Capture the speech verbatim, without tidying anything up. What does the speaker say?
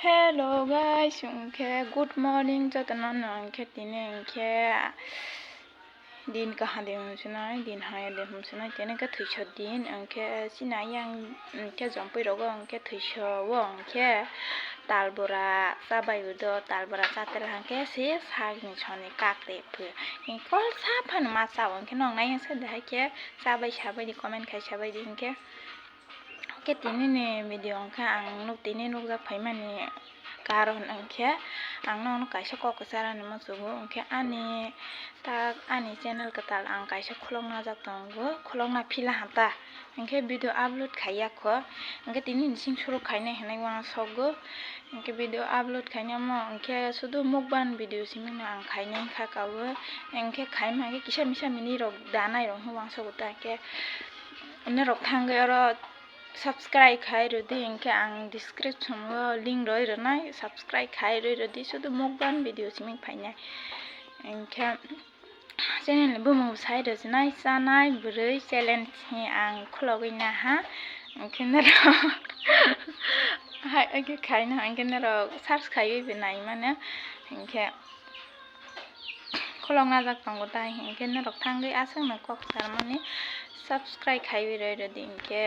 Hello guys, hwnkhe good morning jotono no, hwnkhe tini hwnkhe din kaham de hwnsunai, din haya de hwnsunai, tini hwnkhe thwiso din, hwnkhe chini ayang hwnkhe jompui rogo hwnkhe thwiso o hwnkhe tal bora chabai udo, tal bora chatera hwnkhe se sagni soni kak de phu, hwnkhe kol sa phano ma chao, hwnkhe nong nai hwnkhe de hai khe chabai sabai di, comment khai sabai di hwnkhe. Hwnkhe tini ni video hwnkhe ang nuk tini nukjak phaimani karon hwnkhe ang nokno kaisa kok kwcharani muchungo, hwnkhe ani tak ani channel kwtal ang kaisa khulokna jak tongo, khulokna phila hanta, hwnkhe video upload khaiya kho, hwnkhe tini ni sing suruk khainai hinwi uansukgo, hwnkhe video upload khainai omo hwnkhe sudu mukbang video simi no ang khainai kha kabo, hwnkhe khaima khe kisa misa mini rok danai rok hinwi uansukgo ta, hwnkhe norok thangwi oro subscribe khai rwdi, hwnkhe ang description o link roi rwnai, subscribe khai roi rwdi, sudu mukbang video simi phainai. Hwnkhe channel ni bumung sai rwsinai chanai bwrwi challenge hi ang khulogwi naha, hwnkhe norok hai hwnkhe khaina hwnkhe norok search khaiwi bo nai mano, hwnkhe khulokna jak tongo tai, hwnkhe norok thangwi aswkno kok sarmani subscribe khaiwi roi rwdi, hwnkhe